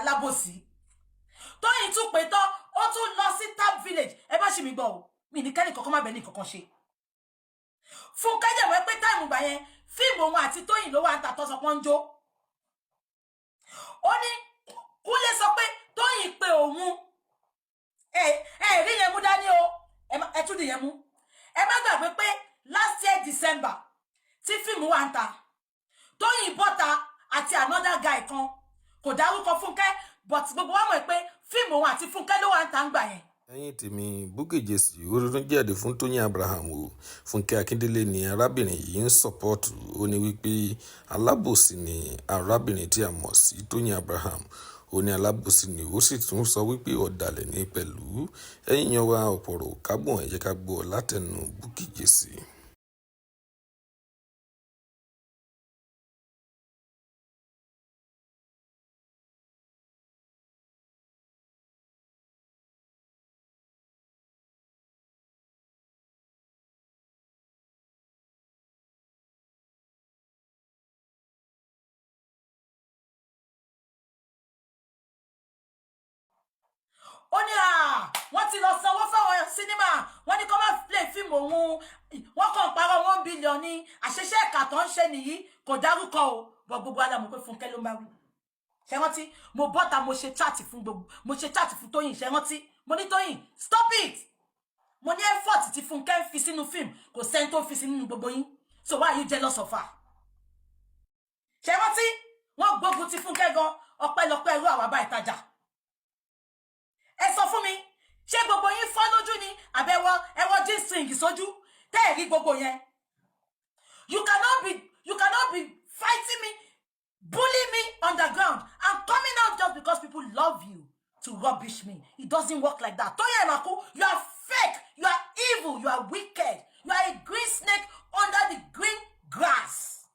Alábòsí. Tóyìn tún pé tán, ó tún lọ sí Tab Village. Ẹ má ṣì mí gbọ́ o, mi ní kẹ́nì kankan má bẹ́ẹ̀ ní kankan ṣe. Fúnkẹ́ jẹ̀wọ́ pé time gbà yẹn, fíìmù òun àti Tóyìn ló wà ń ta tọ́sọ pọ́n ń jó. Ó ní Kúnlé sọ pé Tóyìn pé òun. Ẹ ẹ rí yẹn mú dání o, ẹ tún dìyẹn mú. Ẹ má gbàgbé pé last year December tí fíìmù wà ń ta, Tóyìn bọ́ta àti another guy kan, kò dárúkọ Fúnkẹ́, but gbogbo wa mọ̀ pé fíìmù òun àti Fúnkẹ́ ló wà ń ta ń gbà yẹn. Ẹ̀yin tèmi, Bukky Jesse ó tún jáde fún Tóyìn Abraham o. Fúnkẹ́ Akíndélé ni arábìnrin yìí ń support. Ó ní wípé alábòsí ni arábìnrin tí a mọ̀ sí Tóyìn Abraham. Ó ní alábòsí ni, ó sì tún sọ wípé ọ̀dàlẹ̀ ní pẹ̀lú. Ẹ̀yin yan wa, ọ̀pọ̀rọ̀ kágbọ̀n, ẹ jẹ́ ká gbọ́ látẹnu Bukky Jesse. Ó ní à wọ́n ti lọ sanwó fáwọn sinimá, wọ́n ní kó má play fíìmù òun, wọ́n kàn parọ́ 1 billion ní àṣeṣe ẹ̀ka tó ń ṣe nìyí. Kò dárúkọ o, bọ̀ gbogbo ara mọ̀ pé Fúnkẹ́ ló ń bá wí. Ṣe rántí mo bọ́ta, mo ṣe chat fún gbogbo, mo ṣe chat fún Tóyìn. Ṣe rántí mo ní, "Tóyìn, stop it." Mo ní effort tí Fúnkẹ́ ń fi sínú fíìmù, kò sẹ́ni tó fi sí nínú gbogbo yín, so why are you jealous of her? Ṣe rántí wọ́n gbógun ti Fúnkẹ́ gan? Ọpẹ́lọpẹ́ irú àwa bá ìtajà. Ẹ sọ fún mi, ṣé gbogbo yín fọ́ lójú ni, àbẹ̀wọ̀ ẹwọ́ G-string sójú tẹ́ ẹ̀ rí gbogbo yẹn? You cannot be fighting me, bullying me underground and coming out just because people love you to rubbish me. It doesn't work like that. Toyin Aimakhu, you are fake, you are evil, you are wicked, you are a green snake under the green grass.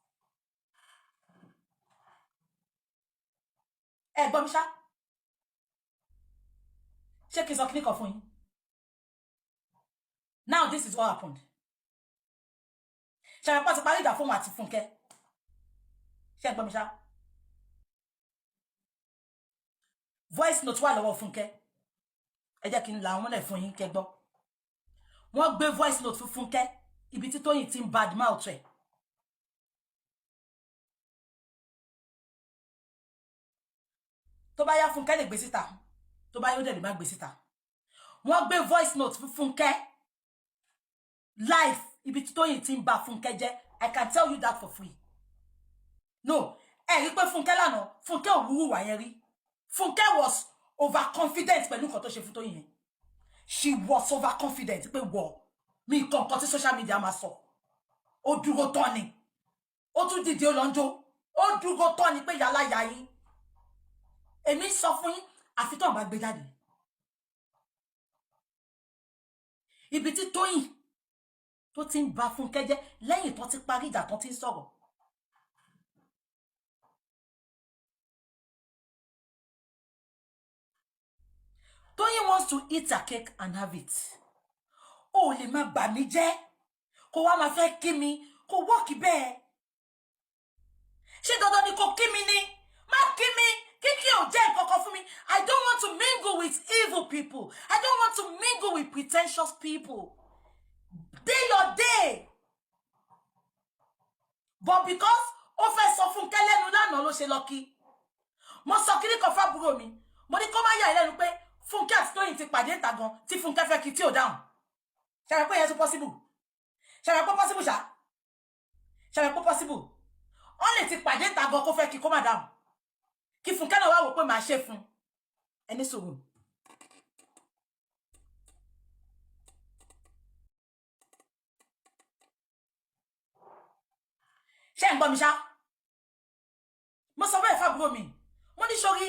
Ẹ gbọ́ mi ṣá, ṣé kí n sọ kíní kan fún yín? Now, this is what happened. Ṣe àpapọ̀ ti parí ìjà fún òun àti Fúnkẹ́. Ṣé ẹ gbọ́ mi ṣá? Voice note wà lọ́wọ́ Fúnkẹ́. Ẹ jẹ́ kí n là wọ́n lẹ̀ fún yín kẹ́ gbọ́. Wọ́n gbé voice note fún Fúnkẹ́, ibi tí Tóyìn ti ń bad mouth ẹ̀. Tó bá yá, Fúnkẹ́ lè gbé síta, tó bá yóò dẹ̀ lè má gbé síta. Wọ́n gbé voice note fún Fúnkẹ́ live, ibi tí Tóyìn ti ń ba Fúnkẹ́ jẹ́. I can tell you that for free. No, ẹ rí pé Fúnkẹ́ lánàá, Fúnkẹ́ ò wúrú wà yẹn rí. Fúnkẹ́ was overconfident pẹ̀lú nǹkan tó ṣe fún Tóyìn yẹn. She was overconfident pé wọ̀ mi nǹkan nǹkan tí social media máa sọ. Ó dúró tán ni, ó tún dìde, ó lọ ń jó. Ó dúró tán ni pé yàrá yà yín. Èmi sọ fún yín, àfi tó bá gbé jáde ibi tí Tóyìn tó ti ń ba Fúnkẹ́ jẹ́ lẹ́yìn tó ti parí ìjà, tó ti ń sọ̀rọ̀. Tóyìn wants to eat her cake and have it. Ó lè má bà mí jẹ́ kó wá máa fẹ́ kí mi, kó wọ́ọ̀kì bẹ́ẹ̀. Ṣé dandan ni kó kí mi ni? Má kí mi. Kíkí ò jẹ́ nǹkan kan fún mi. I don't want to mingle with evil people. I don't want to mingle with pretentious people. Day your day. But because ó fẹ́ sọ Fúnkẹ́ lẹ́nu lánàá ló ṣe lọ kí. Mo sọ kíní kan fábúrò mi, mo ní kó má yà ẹ́ lẹ́nu pé Fúnkẹ́ àti Tóyìn ti pàdé ìta gan tí Fúnkẹ́ fẹ́ kí tí ò dáhùn. Ṣàrẹ̀ pé yẹn tún possible? Ṣàrẹ̀ pé possible ṣá? Ṣàrẹ̀ pé possible? Wọ́n lè ti pàdé ìta gan kó fẹ́ kí kó má dáhùn, kí Fúnkẹ́ náà wá wò pé màá ṣe fún ẹni sùúrù. Ṣé ń gbọ́ mi ṣá? Mo sọ bẹ́ẹ̀ fábúrò mi, mo ní sórí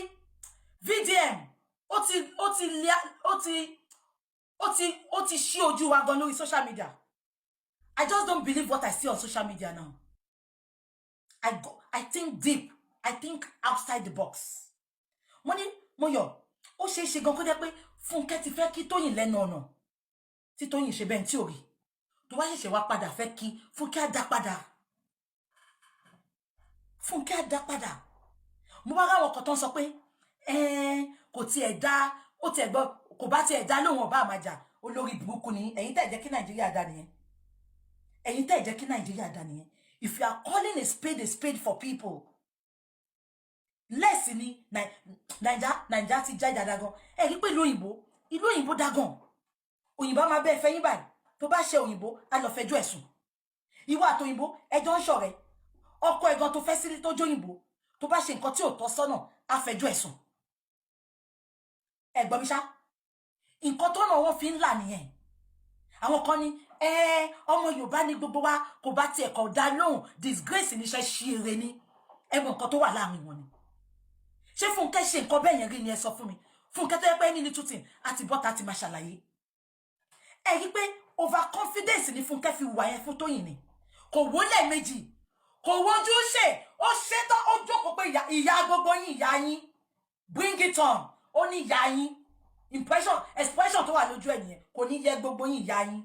VDM, ó ti ṣí ojú wa gan lórí social media. I just don't believe what I see on social media now. I think deep, I think outside the box. Mo ní mo yọ, ó ṣeé ṣe gan kó jẹ́ pé Fúnkẹ́ ti fẹ́ kí Tóyìn lẹ́nu ọ̀nà tí Tóyìn ṣe bẹ́ẹ̀ tí ò rí, tó wá ṣẹ̀ṣẹ̀ wá padà fẹ́ kí Fúnkẹ́ á dá padà. Fúnkẹ́ á dá padà. Mo wá ráwọn kan tó ń sọ pé Kò tiẹ̀ dá, ó tiẹ̀ gbọ́, kò bá tiẹ̀ dá lóhùn, ọba àmàjà. Olórí burúkú ni ẹ̀yin tẹ́ jẹ́ kí Nàìjíríà dá nìyẹn. Ẹ̀yin tẹ́ jẹ́ kí Nàìjíríà dá nìyẹn. If you are calling a spade for people lẹ́sìn ni Naija, Naija ti já ìdá gan. Ẹ rí pé ìlú òyìnbó, ìlú òyìnbó dá gan. Òyìnbó á máa bẹ́ẹ̀ fẹ́yìn báyìí. Tó bá ṣe òyìnbó, á lọ fẹjọ́ ẹ̀sùn. Ìwọ àtòyìnbó ẹjọ́ ń ṣọ̀rẹ́. Ọkọ ẹ̀gan tó fẹ́ sílé tó jóyìnbó, tó bá ṣe nǹkan tí ò tọ́ sọ́nà, á fẹjọ́ ẹ̀sùn. Ẹ gbọ́ mi ṣá, nǹkan tó náà wọ́n fi ń là nìyẹn. Àwọn kan ní ẹ ọmọ Yorùbá ní gbogbo wa, kò bá tiẹ̀ kọ̀ dá lóhùn, disgrace níṣẹ́ ṣí eré ní. Ẹ mọ nǹkan tó wà láàrin wọn ni. Ṣé Fúnkẹ́ ṣe nǹkan bẹ́ẹ̀ yẹn rí ni? Ẹ sọ fún mi. Fúnkẹ́ tó yẹ pé ní little thing àti bọ́tà ti máa ṣàlàyé. Ẹ rí pé overconfidence ni Fúnkẹ́ fi wà yẹn fún Tóyìn ni. Kò wó lẹ́ẹ̀mejì, kò wojú ṣe, ó ṣetán, ó jókòó pé ìyá gbogbo yín, ìyá yín, bring it on. Ó ní ìyá yín, impression, expression tó wà lójú ẹ̀ nìyẹn. Kò ní yẹ gbogbo yín, ìyá yín.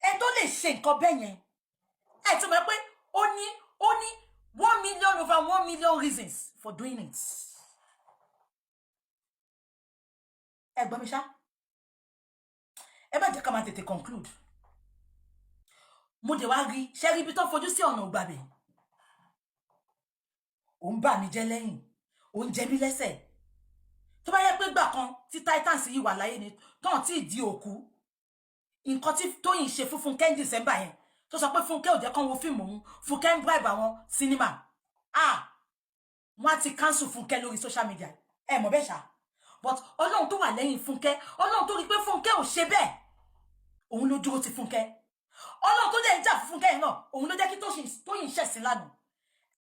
Ẹ tó lè ṣe nǹkan bẹ́ẹ̀ yẹn, ẹ ti mọ̀ pé ó ní 1 million over 1 million reasons for doing it. Ẹ gbọ́ mi ṣá, ẹ má jẹ́ ká máa tètè conclude. Mo dé wá rí ṣe rí ibi tó fojú sí ọ̀nà ògbàbẹ̀. Ò ń bà mí jẹ́ lẹ́yìn, ò ń jẹ mí lẹ́sẹ̀. Tó bá yẹ pé gbà kan tí Titans yìí wà láyé ni, tán tí ì di òkú, nǹkan tí Tóyìn ṣe fún Fúnkẹ́ ní December yẹn, tó sọ pé Fúnkẹ́ ò jẹ́ kán wo fíìmù òun, Fúnkẹ́ ń bribe àwọn cinema, ah, wọ́n á ti cancel Fúnkẹ́ lórí social media. Ẹ mọ̀ bẹ́ẹ̀ ṣá. But Ọlọ́run tó wà lẹ́yìn Fúnkẹ́, Ọlọ́run tó rí pé Fúnkẹ́ ò ṣe bẹ́ẹ̀, òun ló dúró ti Fúnkẹ́. Ọlọ́run tó dẹ̀ ń jà fún Fúnkẹ́ yẹn náà, òun ló jẹ́ kí Tóyìn ṣẹ̀sín lánàá.